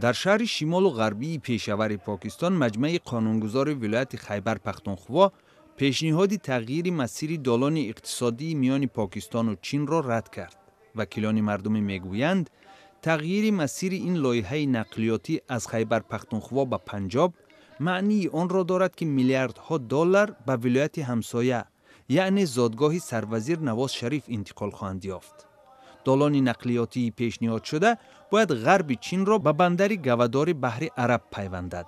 Дар шаҳри шимолу ғарбии Пешавари Покистон маҷмаи қонунгузори вилояти Хайбар Пахтунхво пешниҳоди тағйири масири долони иқтисодии миёни Покистону Чинро рад кард. Вакилони мардумӣ мегӯянд, тағйири масири ин лоиҳаи нақлиётӣ аз Хайбар Пахтунхво ба Панҷоб маънии онро дорад, ки миллиардҳо доллар ба вилояти ҳамсоя, яъне зодгоҳи сарвазир Навоз Шариф, интиқол хоҳанд ёфт. Долони нақлиётии пешниҳодшуда бояд ғарби Чинро ба бандари Гавадори баҳри Араб пайвандад.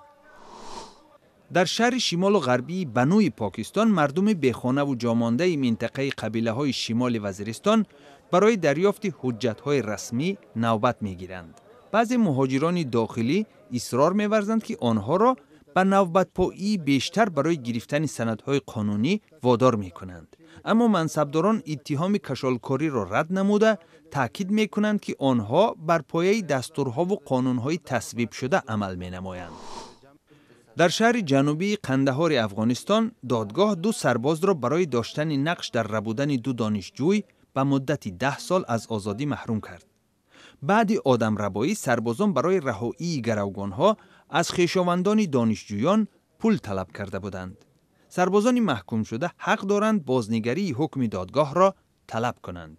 Дар шаҳри шимолу ғарбии Бануи Покистон мардуми бехонаву ҷомондаи минтақаи қабилаҳои Шимоли Вазиристон барои дарёфти ҳуҷҷатҳои расмӣ навбат мегиранд. Баъзе муҳоҷирони дохилӣ исрор меварзанд, ки онҳоро ба навбатпоии бештар барои гирифтани санадҳои қонунӣ водор мекунанд. Аммо мансабдорон иттиҳоми кашолкориро рад намуда, таъкид мекунанд, ки онҳо бар пояи дастурҳову қонунҳои тасвибшуда амал менамоянд. Дар шаҳри ҷанубии Қандаҳори Афғонистон додгоҳ ду сарбозро барои доштани нақш дар рабудани ду донишҷӯй ба муддати 10 сол аз озодӣ маҳрум кард. Баъди одамрабоӣ сарбозон барои раҳоии гаравгонҳо аз хешовандони донишҷӯён пул талаб карда буданд. Сарбозони маҳкумшуда ҳақ доранд бознигарии ҳукми додгоҳро талаб кунанд.